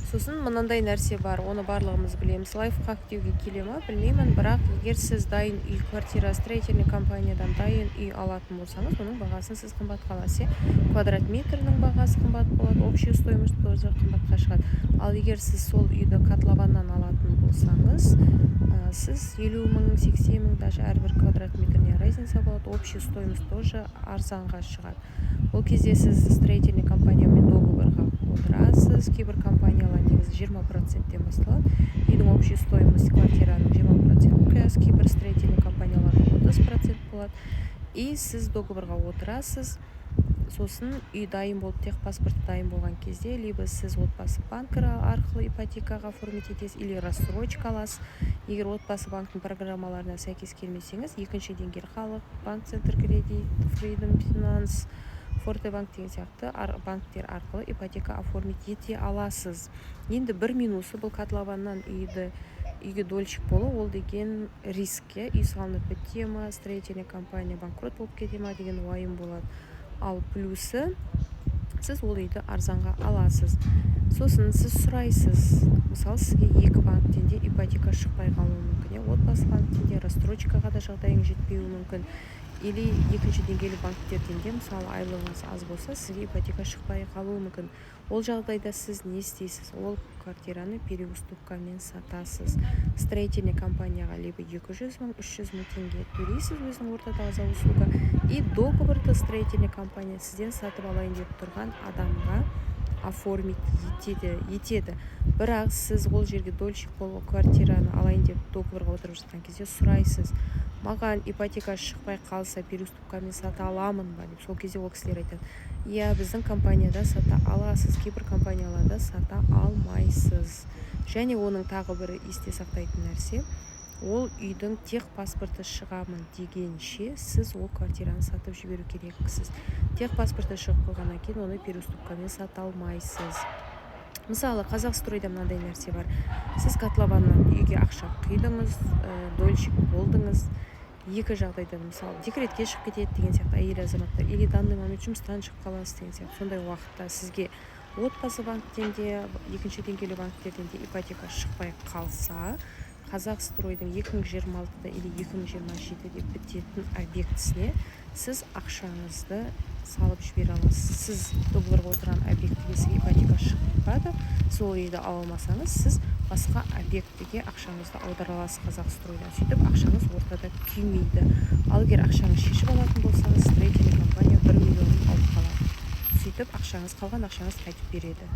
Сосын мынандай нәрсе бар, оны барлығымыз білеміз. Лайфхак деуге келе ма, білмеймін, бірақ егер сіз дайын үй, квартира, строительный компаниядан дайын үй алатын болсаңыз, оның бағасын сіз қымбатқа аласыз, иә. Квадрат метрінің бағасы қымбат болады, общая стоимость тоже қымбатқа шығады. Ал егер сіз сол үйді котлованнан алатын болсаңыз, сіз 50 000, 80 000, даже әрбір квадрат метріне разница болады, общая стоимость тоже арзанға шығады. Ол кезде сіз строительный компаниямен договорға отырасыз. Кейбір компаниялар негізі 20%-тен басталады, үйдің общий стоимость квартираның 20% құясыз. Кейбір строительный компанияларда 30% болады. И сіз договорға отырасыз, сосын үй дайын болып, техпаспорт дайын болған кезде либо сіз Отбасы банк арқылы ипотекаға оформить етесіз или рассрочка аласыз. Егер Отбасы банктің программаларына сәйкес келмесеңіз, екінші деңгейлі Халық банк, Центр Кредит, Фридом Финанс, Форте банк деген сияқты банктер арқылы ипотека оформить ете аласыз. Енді бір минусы: бұл котлованнан үйге дольщик болу, ол деген риск, иә. Үй салынып біте ма, строительный компания банкрот болып кете ма деген уайым болады. Ал плюсы: сіз ол үйді арзанға аласыз. Сосын сіз сұрайсыз, мысалы, сізге екі банктен де ипотека шықпай қалуы мүмкін, иә. Отбасы банктен де рассрочкаға да жағдайың жетпеуі мүмкін или екінші деңгейлі банктерден де, мысалы, айлығыңыз аз болса, сізге ипотека шықпай қалуы мүмкін. Ол жағдайда сіз не істейсіз? Ол квартираны переуступкамен сатасыз строительный компанияға, либо 200 000, 300 000 теңге төлейсіз өзінің ортадағы за услуга, и договорды строительный компания сізден сатып алайын деп тұрған адамға оформить етеді. Бірақ сіз ол жерге дольщик болып, квартираны алайын деп договорға отырып жатқан кезде сұрайсыз: «Маған ипотека шықпай қалса, переуступкамен сата аламын ба?» – деп. Сол кезде ол кісілер айтады: «Иә, біздің компанияда сата аласыз, кейбір компанияларда сата алмайсыз». Және оның тағы бір есте сақтайтын нәрсе: ол үйдің техпаспорты шығамын дегенше, сіз ол квартираны сатып жіберу керексіз. Техпаспорты шығып қойғаннан кейін оны переуступкамен сата алмайсыз. Мысалы, Қазақстройда мынандай нәрсе бар: сіз котлованнан үйге ақша құйдыңыз, дольщик болдыңыз. Екі жағдайда, мысалы, декретке шығып кетеді деген сияқты әйел азаматтар или данный момент жұмыстан шығып қаласыз деген сияқты, сондай уақытта сізге Отбасы банктен де, екінші деңгейлі банктерден де ипотека шықпай қалса, Қазақстройдың 2026-да или 2027-де бітетін объектісіне сіз ақшаңызды салып жібере аласыз. Сіз договорға отырған объектіге сізге ипотека шықпады, сол үйді ала алмасаңыз, сіз басқа объектіге ақшаңызды аудара аласыз Қазақстройдан. Сөйтіп ақшаңыз ортада күймейді. Ал егер ақшаңызды шешіп алатын болсаңыз, строительный компания 1 миллионын алып қалады. Сөйтіп ақшаңыз, қалған ақшаңыз қайтып береді.